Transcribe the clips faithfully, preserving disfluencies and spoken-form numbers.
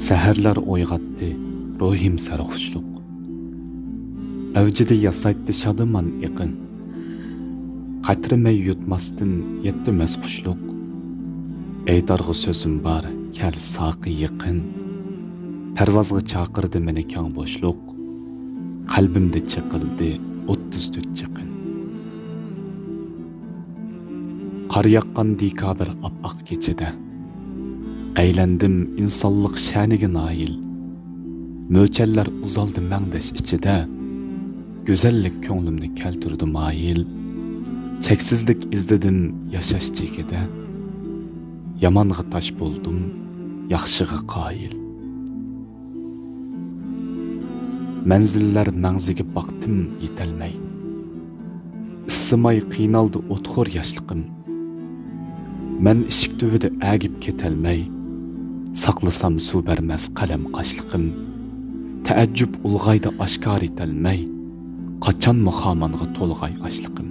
سەھەرلەر ئويغاتتى روھىم سەرخۇشلۇق، ئەۋجىدە ياسايتتى شادىمان ئېقىن. قەترىمەي يۇتماستىن يەتتى مەستخۇشلۇق. ئېيتارغا سۆزۈم بار، كەل ساقى يېقىن. پەرۋازغا چاقىردى مېنى كەڭ بوشلۇق. قەلبىمدە چېقىلدى ئوتتۇز تۆت چېقىن. قار ياغقان دېكابىر ئاپئاق كېچىدە، ئەيلەندىم ئىنسانلىق شەنىگە نايىل. مۆچەللەر ئۇزالدى مەڭدەش ئىچىدە، گۈزەللىك كۆڭلۈمنى كەلتۈردى مايىل. چەكسىزلىك ئىزدىدىم ياشاش چېكىدە، يامانغا تاش بولدۇم، ياخشىغا قايىل. مەنزىللەر مەڭزىگە باقتىم يېتەلمەي، ئىسسىماي قىينالدى ئوتخور ياشلىقىم. مەن ئىشىك تۈۋىدە ئەگىپ كېتەلمەي، ساقلىسام سۇ بەرمەس قەلەم قاشلىقىم. تەئەججۈپ ئۇلغايدى ئاشكارا ئېتەلمەي، قاچانمۇ خامانغا تولغاي ئاشلىقىم.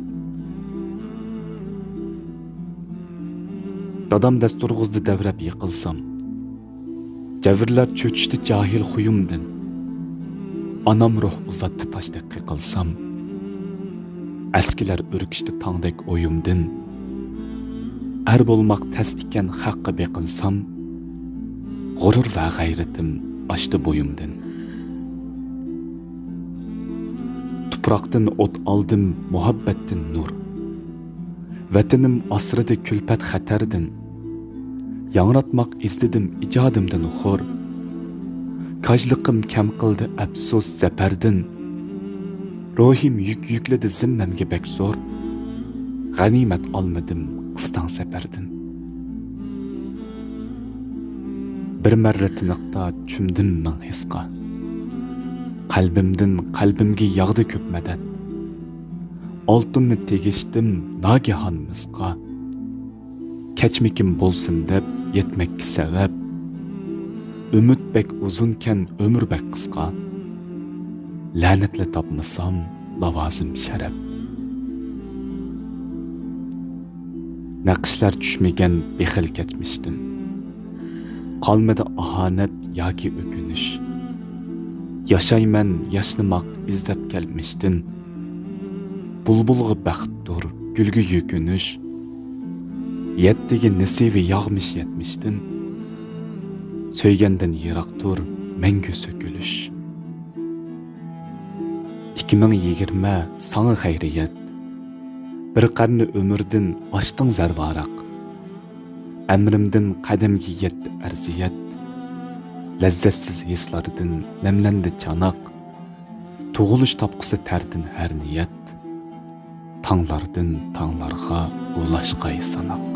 دادام دەس تۇرغۇزدى دەۋرەپ يىقىلسام، جەۋرلەر چۆچۈشتى جاھىل خۇيۇمدىن. ئانام روھ ئۇزاتتى تاشتەك قېقىلسام، ئەسكىلەر ئۈركۈشتى تاڭدەك ئويۇمدىن. ئەر بولماق تەس ئىكەن خەققە بېقىنسام، غۇرۇر ۋە غەيرىتىم ئاشتى بويۇمدىن. تۇپراقتىن ئوت ئالدىم، مۇھەببەتتىن نۇر. ۋەتىنىم ئاسرىدى كۈلپەت خەتەردىن. ياڭراتماق ئىزدىدىم ئىجادىمدىن خور. كاجلىقىم كەم قىلدى ئەپسۇس زەپەردىن. روھىم يۈك يۈكلىدى زىممەمگە بەك زور. غەنىيمەت ئالمىدىم قىستاڭ سەپەردىن. بىر مەررە تىنىقتا چۈمدۈم مىڭ ھېسقا. قەلبىمدىن قەلبىمگە ياغدى كۆپ مەدەت. ئالتۇننى تېگىشتىم ناگىھان مىسقا. كەچمىكىن بولسۇن دەپ يەتمەككە سەۋەب. ئۈمىد بەك ئۇزۇنكەن، ئۆمۈر بەك قىسقا. لەنەتلە تاپمىسام لاۋازىم شەرەپ. نەقىشلەر چۈشمىگەن بېخىل كەچمىشتىن. قالمىدى ئاھانەت ياكى ئۆكۈنۈش. ياشايمەن ياشنىماق ئىزدەپ كەلمىشتىن. بۇلبۇلغا بەختتۇر، گۈلگە يۈكۈنۈش. يەتتىگە نېسىۋە ياغمىش يەتمىشتىن. سۆيگەندىن يىراقتۇر مەڭگۈ سۆكۈلۈش. ئىككى مىڭ يىگىرمە ساڭا خەيرىيەت. بىر قەرنى ئۆمۈردىن ئاشتىڭ زەرۋاراق. ئەمرىمدىن قەدەمگە يەتتى ئەرزىيەت. لەززەتسىز ھېسلاردىن نەملەندى چاناق. تۇغۇلۇش تاپقۇسى تەردىن ھەر نىيەت. تاڭلاردىن تاڭلارغا ئۇلاشقاي ساناق.